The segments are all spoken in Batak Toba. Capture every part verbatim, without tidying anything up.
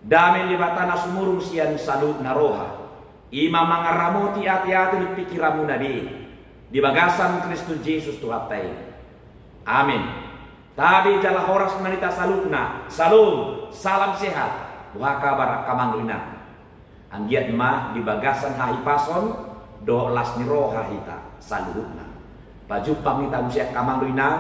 Dame ni Debata na sumurung sian saluhut na roha, i ma mangaramoti ateate dohot pingkiranmuna be, di bagasan Kristus Jesus Tuhanta i. Amen. Tabe jala horas ma di hita saluhutna. Syalom, salam sehat. Boha kabar angka amang dohot inang? Anggiat ma di bagasan hahipason dohot las ni roha hita saluhutna. Pajumpang hita muse angka amang dohot inang,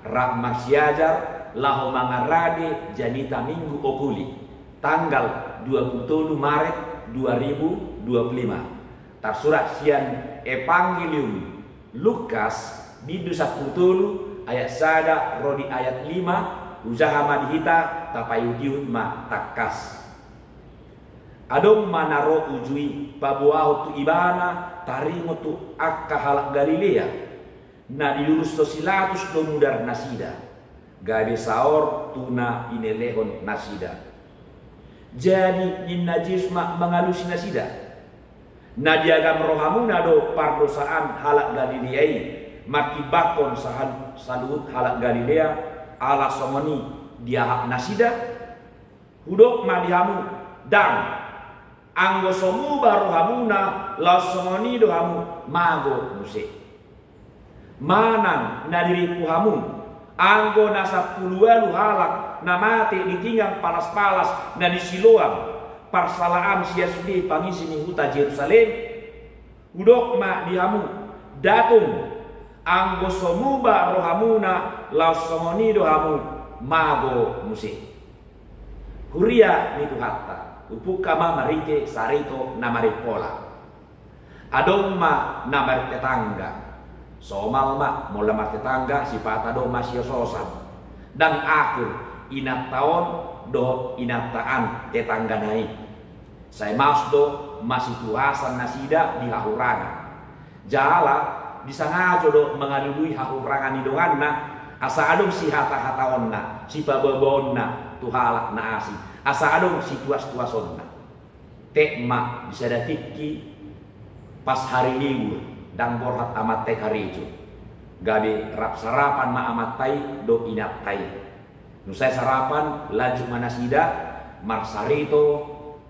rap marsiajar laho mangarade jamita Minggu Okuli, tanggal dua puluh tolu Maret dua ribu dua puluh lima. Tarsurat sian Evangelium Lukas, bindu sampulu tolu, ayat sada ro di ayat lima. Hujaha ma di hita, tapaihutihut ma tangkas. Adong ma na ro uju i, paboahon tu ibana taringot tu angka halak Galilea, na dilulushon si Pilatus do mudar nasida, gabe saor tu na inelehon nasida. Jadi ninna Jesus ma mangalusi nasida: Na diagam rohamuna do pardosaan halak Galilea i, martimbangkon sahal-, saluhut halak Galilea, ala songon i diahap nasida? Hudok ma di hamu: Ndang. Anggo so muba rohamuna, laos songon i do hamu, mago muse. Manang na dirimpu hamu, anggo na sampulu ualu halak na mate di tinggang palaspalas na di Siloam, parsalaan sian sude pangisi ni huta Jerusalem? Hudok ma di hamu: Nda tung. Anggo so muba rohamuna, laos songon i do hamu, mago muse. Huria ni Tuhanta, hupungka ma marhite sarito na marimpola. Adong ma na martetangga. Somal ma, molo martetangga, sipata do masiososan. Ndang akur inanta on dohot inanta an tetanggana i. Sai maos do masituasan nasida di hahurangan. Jala disangajo do mangalului hahurangan ni donganna, asa adong sihatahataonna, sipaboaboaonna tu halak na asing, asa adong situastuasonna. Tek ma di sada tingki pas hari libur, ndang borhat amanta i karejo. Gabe rap sarapan ma amanta i dohot inanta i. Dung sae sarapan, lanjut ma nasida marsarito,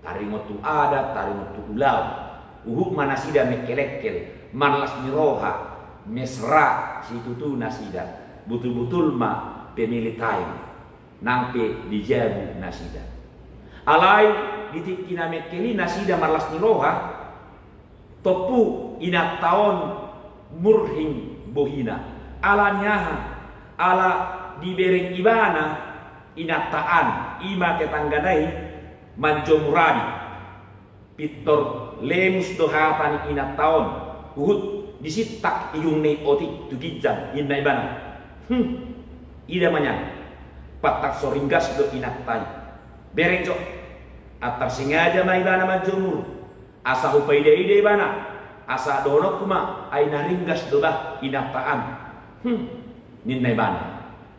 taringot tu adat, taringot tu ulaon. Huhut ma nasida mengkelengkel, marlas ni roha, mesra situtu nasida. Butulbutul ma family time. Nang pe di jabu nasida. Alai di tingki na mengkel i nasida marlas ni roha, tompu inanta on murhing bohina. Ala ni aha? Ala dibereng ibana inanta an, i ma tetanggana i, manjomur abit. Pintor lemus do hata ni inanta on, huhut disintak ijungna i otik tu ginjang, ninna ibana: Hm, ida ma nian, pantar so ringgas do inanta i. Bereng jo, antar sengaja ma ibana manjomur, asa hupaidaida ibana, asa dohononku ma, ai na ringgas do bah inanta an. Hm, ninna ibana.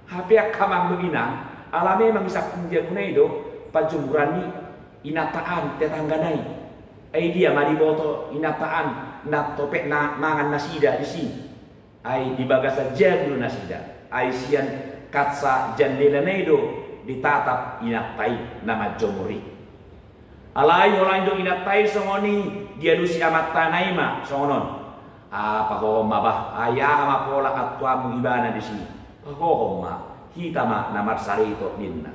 Hape angka amang dohot inang, ala memang di samping jabuna i do panjomuran ni inanta an tetanggana i. Ai dia ma diboto inanta an na topet na mangan nasida disi? Ai di bagasan jabu do nasida. Ai sian kaca jandelana i do ditatap inanta i na manjomur i. Alai holan didok inanta i songon i, dialusi amantana i ma songon on: Ah, pahohom ma bah, ai aha ma pola antuanmu ibana disi? Pahohom ma, hita ma na marsarito, ninna.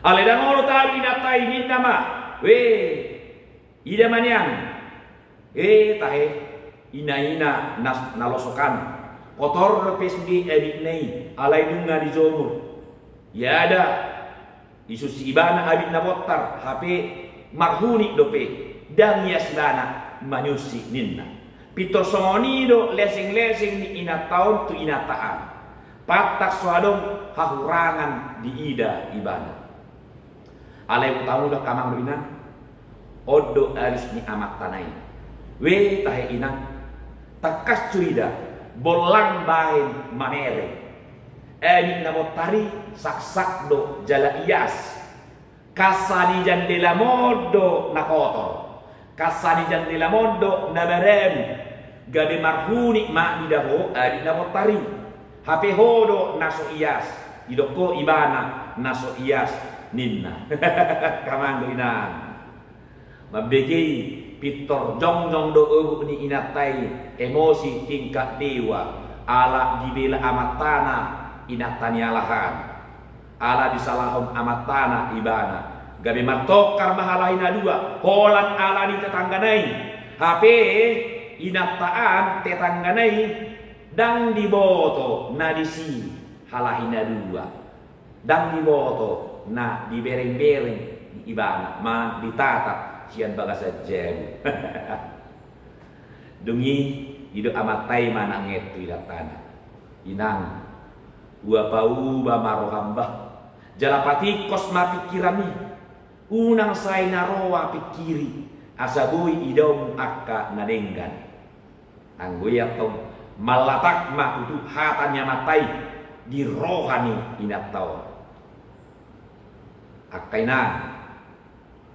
Alai ndang olo talu inanta i, ninna ma: Weh, ida ma nian. Eh, tahe, inaina na, na losok an. Kotor dope sude abitna i, alai nunga dijomur. Ia da, isunsi ibana abit na bontar, hape marhunik dope, ndang ias ibana maniunsi, ninna. Pintor songon i do lesengleseng ni inanta on tu inanta an. Pantar so adong hahurangan diida ibana. Alai mutamuda angka amang dohot inang, on do alus ni amantana i. Weh, tahe inang, tangkas curiga, bollang bahen mamereng. Abit na bontar i saksak do jala ias. Kaca ni jandelam on do na kotor. Kaca ni jandelam on do na maramu. Gabe marhunik ma mida ho abit na bontar i. Hape ho do na so ias. Didok ho ibana na so ias ninna. Amang dohot inang. Mambege i, pintor jongjong do obuk ni inanta i, emosi tingkat dewa, ala dibela amantana inanta ni alahan. Ala disalahon amantana ibana. Gabe martongkar ma halahi na dua, holan ala ni tetanggana i. Hape inanta an tetanggana i ndang diboto na disi halahi na dua. Ndang diboto na diberengbereng di ibana, manang ditatap sian bagasan jabu. Dung i didok amanta i ma nanget tu inantana, "Inang, ua pauba ma roham bah, jala patingkos ma pingkiranmi. Unang sai na roa pingkiri, asa boi idaonmu angka na denggan." Anggo i antong, mallatak ma tutu hata ni amanta i di roha ni inanta on. Angka inang,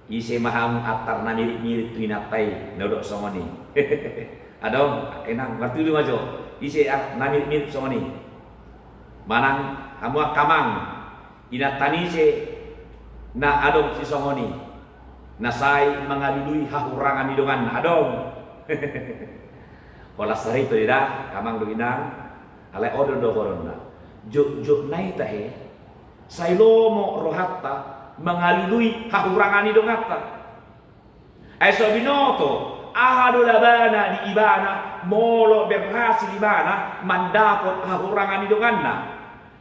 ise ma hamu antar na mirip-mirip tu inanta i na hudok songon i? Adong, angka inang, martudu ma jo. Ise, ah, na mirip-mirip songon i? Manang hamu angka amang, inanta ni ise na adong sisongon i, na sai mangalului hahurangan ni donganna? Adong. Holan sarito i da, amang dohot inang. Alai on do dohononna. Jotjot na i tahe, sai lomo rohanta mangalului hahurangan ni donganta. Ai so binoto aha do labana di ibana molo berhasil ibana mandapot hahurangan ni donganna.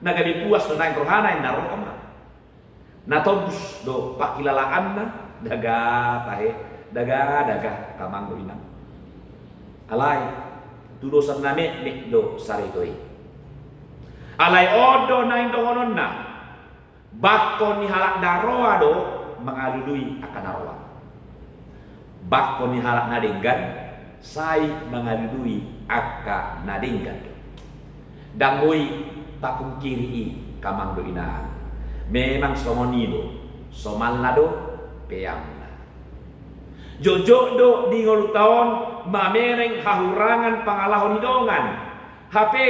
Na gabe puas do naeng rohana, inna roha ma. Na tobus do pangkilalaanna, daga tahe, daga, daga, amang dohot inang. Alai tudosan na metmet do sarito i. Alai on do naeng dohononna. Bangko ni halak na roa do mangalului angka na roa. Bangko ni halak na denggan sai mangalului angka na denggan do. Ndang boi tapungkiri i, amang dohot inang. Memang songon i do, somalna do peangna. Jotjot do di ngolunta on mamereng hahurangan pangalaho ni dongan. Hape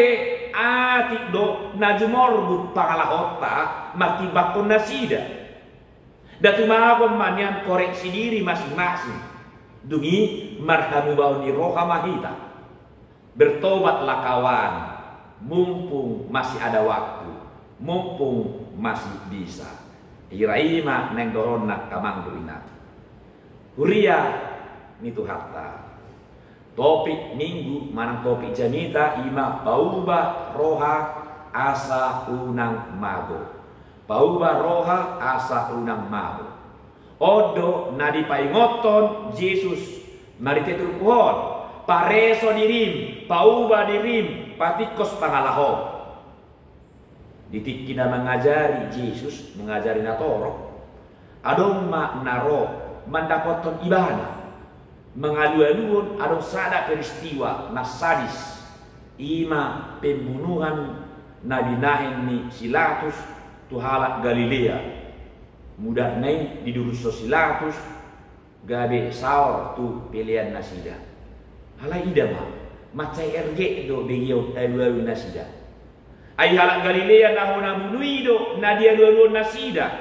atik do na jumorbut pangalahonta martimbangkon nasida. Nda tumagon ma nian koreksi diri masing-masing. Dung i marhamubaon ni roha ma hita. Bertobatlah kawan, mumpung masih ada waktu, mumpung masih bisa. Hira i ma naeng dohononna, amang dohot inang. Huria ni Tuhanta. Topik Minggu manang topik jamita i ma pauba roha asa unang mago. Pauba roha asa unang mago. On do na dipaingothon Jesus marhite turpuk on, pareso dirim, pauba dirim, patingkos pangalahom. Di tingki na mangajari Jesus, mangajari natorop, adong ma na ro mandapothon ibana. Mangalualuhon adong sada peristiwa na sadis, i ma pembunuhan na binahen ni si Pilatus tu halak Galilea. Mudarna i didurushon si Pilatus gabe saor tu pelean nasida. Alai ida ma, mansai ergek do begeon alualu nasida. Ai halak Galilea na hona bunu i do na dialualuhon nasida.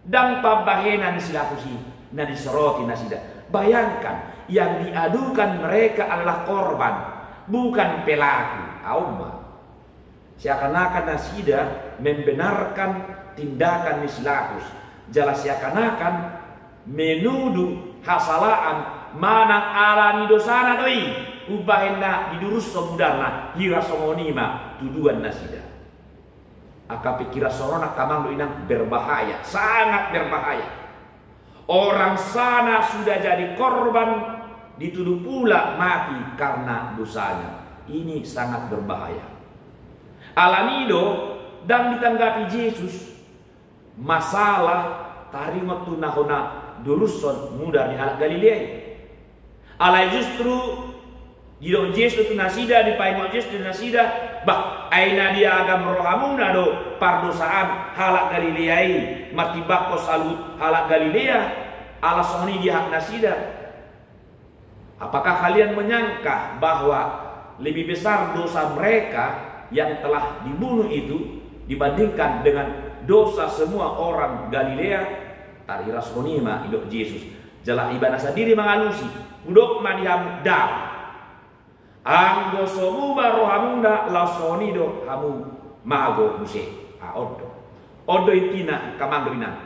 Ndang pambahenan ni si Pilatus i na disoroti nasida. Bayangkan, yang diadukan mereka adalah korban, bukan pelaku. Aon ma. Seakan-akan nasida membenarkan tindakan ni si Pilatus, jala seakan-akan menuduh hasalaan manang ala ni dosana do i umbahen na didurushon mudarna. Hira songon i ma tuduhan nasida. Angka pikiran songon on, amang dohot inang, berbahaya, sangat berbahaya. Orang sana sudah jadi korban, dituduh pula mati karena dosanya. Ini sangat berbahaya. Alani do ndang ditanggapi Jesus masalah taringot tu na hona durushon mudar ni halak Galilea i. Alai justru didok Jesus tu nasida, dipaingot Jesus tu nasida, bah, ai na diagam rohamuna do pardosaan halak Galilea i, martimbangkon saluhut halak Galilea, ala songon i diahap nasida. Apakah kalian menyangka bahwa lebih besar dosa mereka yang telah dibunuh itu Dibandingkan dengan dosa semua orang Galilea, tarhira songon i ma didok Jesus. Jala ibana sandiri mangalusi, hudok ma di hamu, dang. Anggo so muba rohamuna, laos songon i do hamu mago muse. Ah, on do. On do intina, angka amang dohot inang.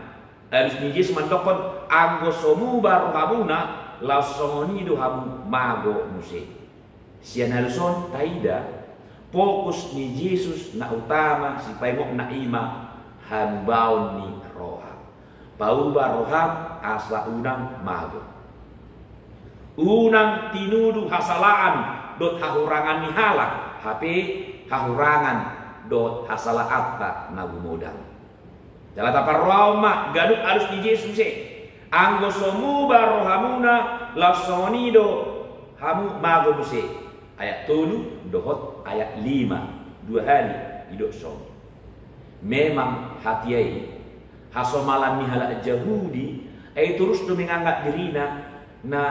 Alus ni Jesus mandokkon, anggo so muba rohamuna, laos songon i do hamu mago muse. Sian alus on taida, fokus ni Jesus na utama sipaingot na i ma hamubaon ni roha. Pauba roham asa unang mago. Unang tinudu hasalaan dohot hahurangan ni halak, hape hahurangan dohot hasalaanta na gumodang. Jala taparrohahon ma ganup alus ni Jesus e. Anggo so muba rohamuna, laos songon i do hamu mago muse. Ayat tolu dohot ayat lima, dua hali didok songon i. Memang hatiha i, hasomalan ni halak Jahudi, ai torus do menganggap dirina na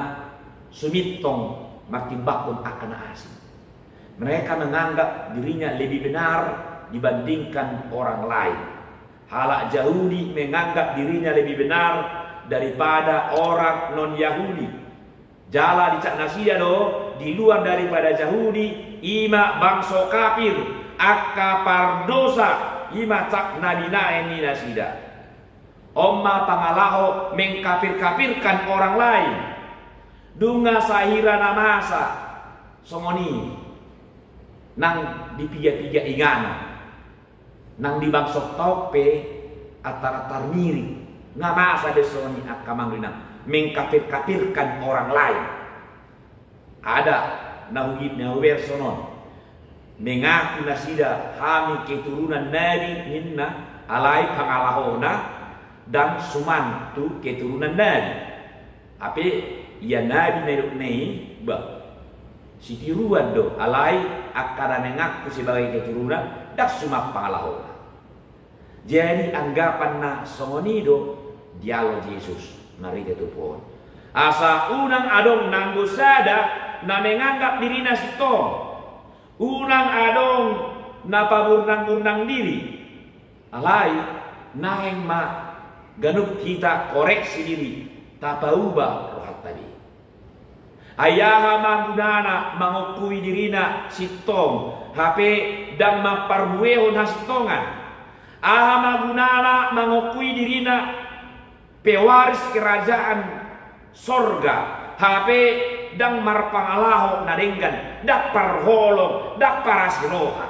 sumintong martimbangkon angka na asing. Mereka menganggap dirinya lebih benar dibandingkan orang lain. Halak Jahudi menganggap dirinya lebih benar daripada orang non-Yahudi. Jala dicak nasida do, di luar daripada Jahudi, i ma bangso kafir, angka pardosa, i ma cak na binahen ni nasida. On ma pangalaho mengkafir-kafirkan orang lain. Nunga sahira na masa songon i nang di piga-piga inganan, nang di bangsonta on pe antar-antar ngiring, nga masa be songon i, angka amang dohot inang, mengkafir-kafirkan orang lain. Ada na huhut na huberson on, mengaku nasida hami keturunan nabi ninna, alai pangalahona ndang suman tu keturunan nabi. Hape ia nabi na didok na i, bah, sitiruan do, alai angka na mengaku sebagai keturunan ndang suman pangalahona. Jadi anggapan na songon i do dialo Jesus marhite turpuk on. Asa unang adong nanggo sada na menganggap dirina sintong. Unang adong na paburnang-burnang diri. Alai naeng ma ganup hita koreksi diri, tapauba rohanta be. Ai aha ma gunana mangongkui dirina sintong, hape ndang mamparbuehon hasintongan? Aha ma gunana mangongkui dirina pewaris kerajaan sorga, hape ndang marpangalaho na denggan, ndang parholong, ndang parasi roha?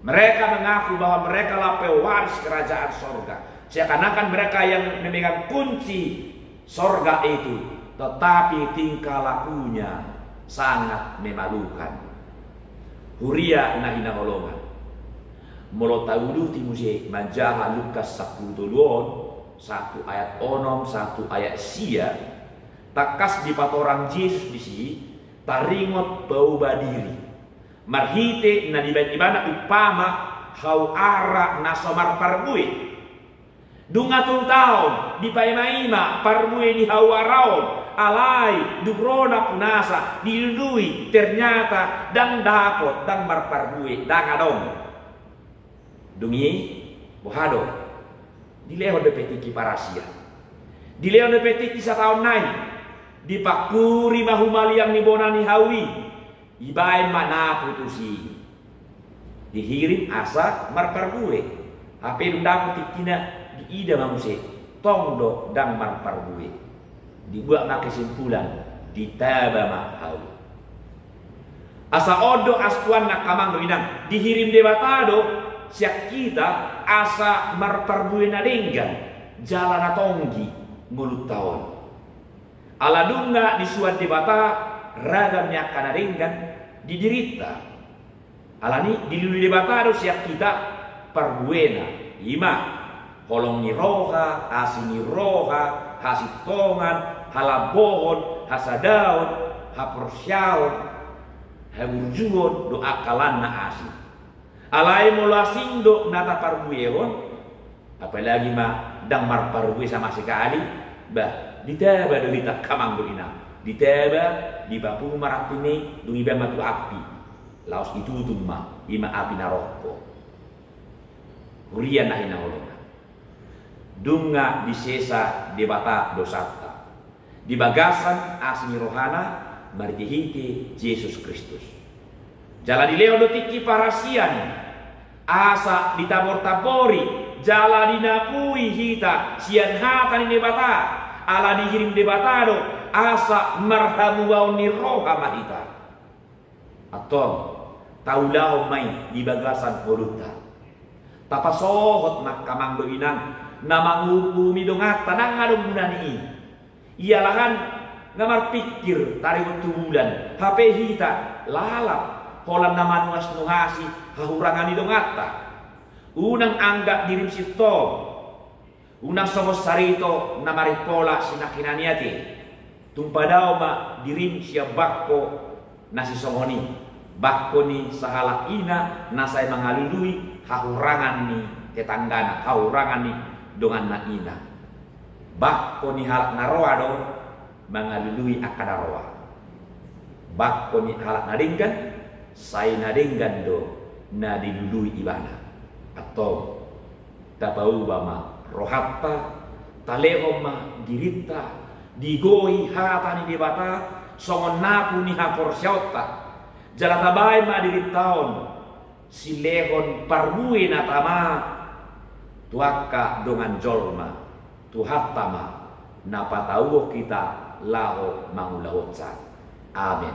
Mereka mengaku bahwa mereka lah pewaris kerajaan sorga. Seakan-akan mereka yang memegang kunci sorga itu, tetapi tingkah lakunya sangat memalukan. Huria na hinaholongan, molo tauduti muse manjaha Lukas sampulu tolu on, satu ayat onom, satu ayat sia, tangkas dipatorang Jesus disi taringot pauba diri. Marhite na dibaen ibana umpama hau ara na so marparbue. Dung tolu taon dipaima-ima parbue ni hau ara on, alai dung ro na punasa dilului, ternyata ndang dapot, ndang marparbue, ndang adong. Dung i boha do? Dilehon dope tingki parasian. Dilehon dope tingki sataon nai. Dipangkuri ma humaliang ni bona ni hau i. Dibaen ma napu tusi. Dihirim asa marparbue. Hape dung dapot tingkina, diida ma muse tong do ndang marparbue. Dibuat ma kesimpulan, ditaba ma hau i. Asa on do astuanna, angka amang dohot inang, dihirim Debata do sian hita asa marparbue na denggan jala na tonggi ngolunta on. Ala nunga disuan Debata ragam ni angka na denggan di dirinta. Alani i dilului Debata do sian hita parbuena, i ma holong ni roha, asi ni roha, hasintongan, halambohon, hasadaon, haporseaon, haburjuon dohot angka na asing. Alai molo asing do na taparbuehon, apalagi ma ndang marparbue sama sekali, bah, ditaba do hita, angka amang dohot inang. Ditaba, dipapung ma rampin i, dung i dibaen ma tu api. Laos ditutung ma, i ma api naroko. Huria na hinaholongan, nunga disesa Debata dosanta di bagasan asi ni rohana marhitehite Jesus Kristus. Jala dilehon do tingki parasian, asa ditabortabori jala dinapui hita sian hata ni Debata, ala dihirim Debata do asa marhamubaon ni roha ma hita. Antong, taulahon ma i di bagasan ngolunta. Tapasohot ma angka amang dohot inang na manguhumi donganta nang adong gunana i. Ia alahan nga marpingkir taringot tu bulan, hape hita lalap holan na manuhasnuhasi hahurangan ni donganta. Unang anggap dirim sintong. Unang songon sarito na marimpola sinangkinani ate. Tung padao ma dirim sian bangko na sisongon i, bangko ni sahalak ina na sai mangalului hahurangan ni tetanggana, hahurangan ni donganna ina. Bangko ni halak na roa do mangalului angka na roa. Bangko ni halak na denggan, sai na denggan do na dilului ibana. Antong, tapauba ma rohanta, talehon ma dirinta, digoi hata ni Debata songon napu ni haporseaonta. Jala tabaen ma dirinta on silehon parbue na tama tu angka dongan jolma. Tuhanta ma na patauhon hita laho mangulahonsa. Amen.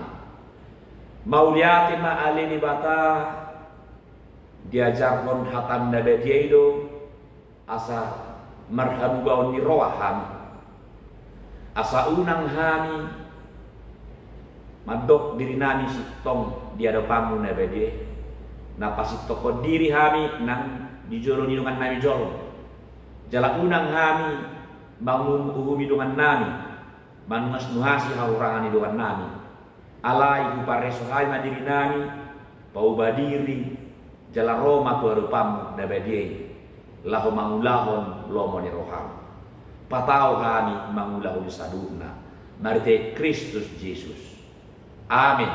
Mauliate ma ale Debata, diajarhon hatam na badia i do asa marhamubaon ni roha hami. Asa unang hami mandok dirinami sintong di adopanmu na badia i, na pasintongkon diri hami nang di jolo ni dongannami jolma. Jala unang hami manguhumuhumi dongannami, manuhasnuhasi hahurangan ni dongannami. Alai hupareso hami ma dirinami, pauba diri, jala ro ma tu adopanmu na badia i, laho mangulahon lomo ni roham. Patau hami mangulahon saluhutna, marhite Kristus Jesus. Amen.